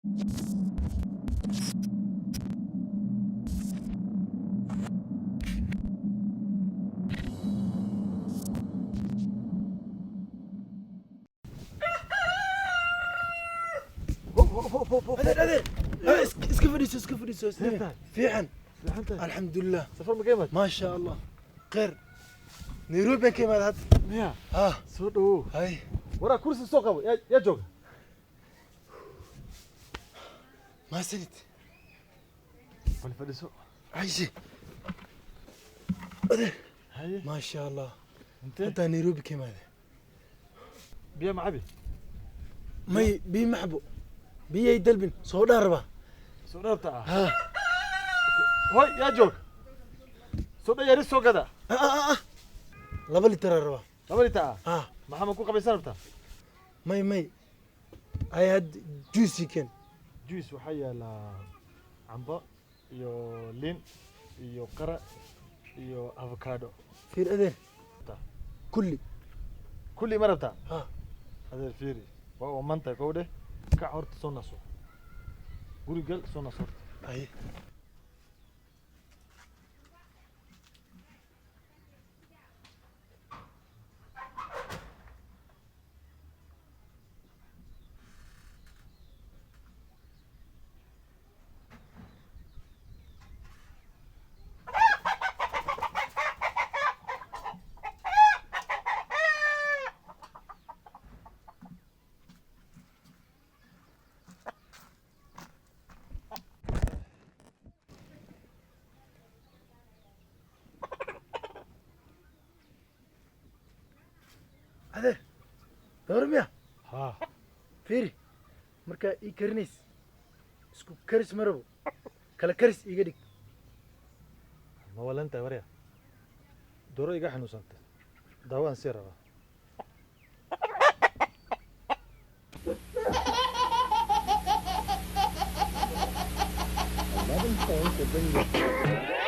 Adeer, adeer, iska fadhiiso, iska fadhiiso. Fiican, alxamdulilah. Safar ma ka imaad? Maasha Allah, khayr. Nairobi baan ka imaada hadda. Miya? Ah. Soo dhawow. Hay. Waraa, kursi soo qabo. Yaa jooga? Mahadsanid. Bal fadhiiso. Cayshe, adeer. Haye. Maasha Allah. Intee? Haddaa Nairobi ka imaada. Biyo ma cabi? May, biyo ma xabo, biyay dalbin, soo dhaan rabaa. Soo dharta ah? Ha. Hoy, yaa joog? Soo dha yari soo gada. Ah, ah, ah. 2 litaraa rabaa. 2 litar ah? Ah. Maxaa, ma ku qabaysan rabtaa? May, may, ay had juice ken. Juice waxaa yaalaa cambo iyo liin iyo qara iyo avocado. Fiir, adeer. Ta. Kulli. Kulli ma rabtaa? Ha. Adeer, fiiri, waa oomantahay. Kow dheh, kac horta, soo naso, guri gal, soo naso horta. Ay. Adeer, dooro miya? Haa. Fiiri, markaa ii karinays, isku karis ma rabo, kala karis iiga dhig. Ma walantahay? Warya, dooro iga xanuunsantay, daawaan sii rabaa. 11 phones will bring you